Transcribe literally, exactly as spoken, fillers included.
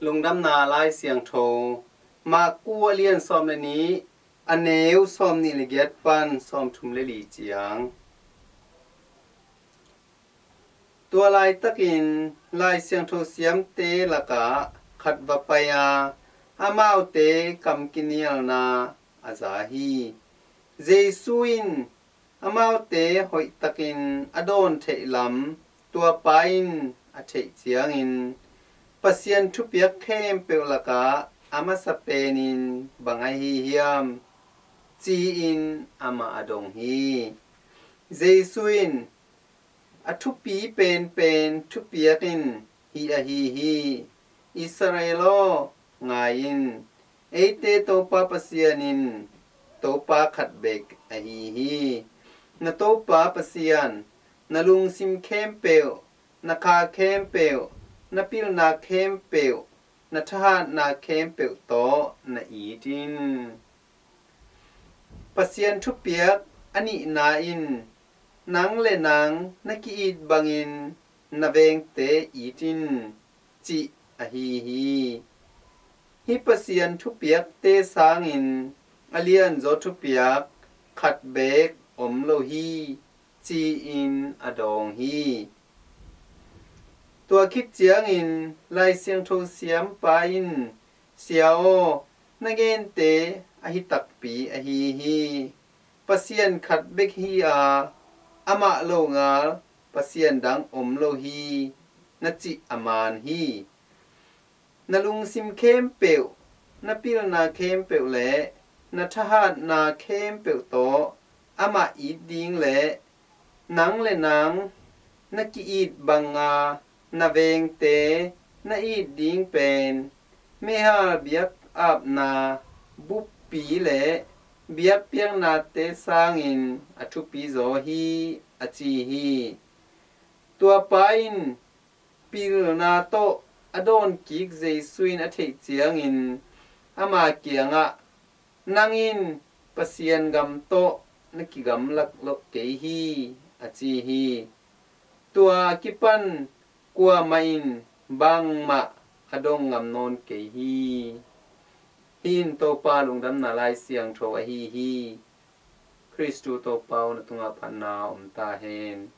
Lungdamna Lai Siangtho, Marku a lian sawm le nih, a neu sawm nih le giat pan sawm thum le li ciang. Tua laitakin Lai Siangtho siamte lakah khat va pai a, amaute kam kinialna a za hi. Jesu in amaute hoihtakin a dawn theih lam tua pa in a theih ciangin, Pasian thupiak khempeuh lakah a masa penin bang ahi hiam, ci-in amah a dong hi. Jesu in, A thupi penpen thupiak in hih ahi hi: Israel aw, ngai in, eite Topa Pasian in Topa khat bek ahi hi. Na Topa Pasian, na lungsim khempeuh, na kha khempeuh, na pilna khempeuh, na thahatna khempeuh tawh na it in. Pasian thupiak a nihna in, nang le nang na ki-it bangin na vengte it in, cih ahi hi. Hih Pasian thupiakte sangin a lianzaw thupiak khat bek om lo hi, ci-in a dawng hi. Tua khit ciangin Lai Siangtho siampa in, Sia aw, na gente ahi takpi ahi hi. Pasian khat bek hi a, amah lo ngal Pasian dang om lo hi, na cih a man hi. Na lungsim khempeuh, na pilna khempeuh le na thahatna khempeuh tawh amah it ding le nang le nang na ki-it banga na vengte na it ding pen meihal biakapna buppi le biakpiaknate sangin a thupi zaw hi, a ci hi. Tua pa in pilna tawh a dawnkik Jesu in a theih ciangin ama kiangah, Nang in Pasian gam tawh na kigamla lo kei hi, a ci hi. Tua a kipan kuamah in bangmah a dong ngam nawn kei hi. Hih in Topa Lungdamna Lai Siangtho ahi hi. Khristu Topa aw, na tungah phatna om ta hen.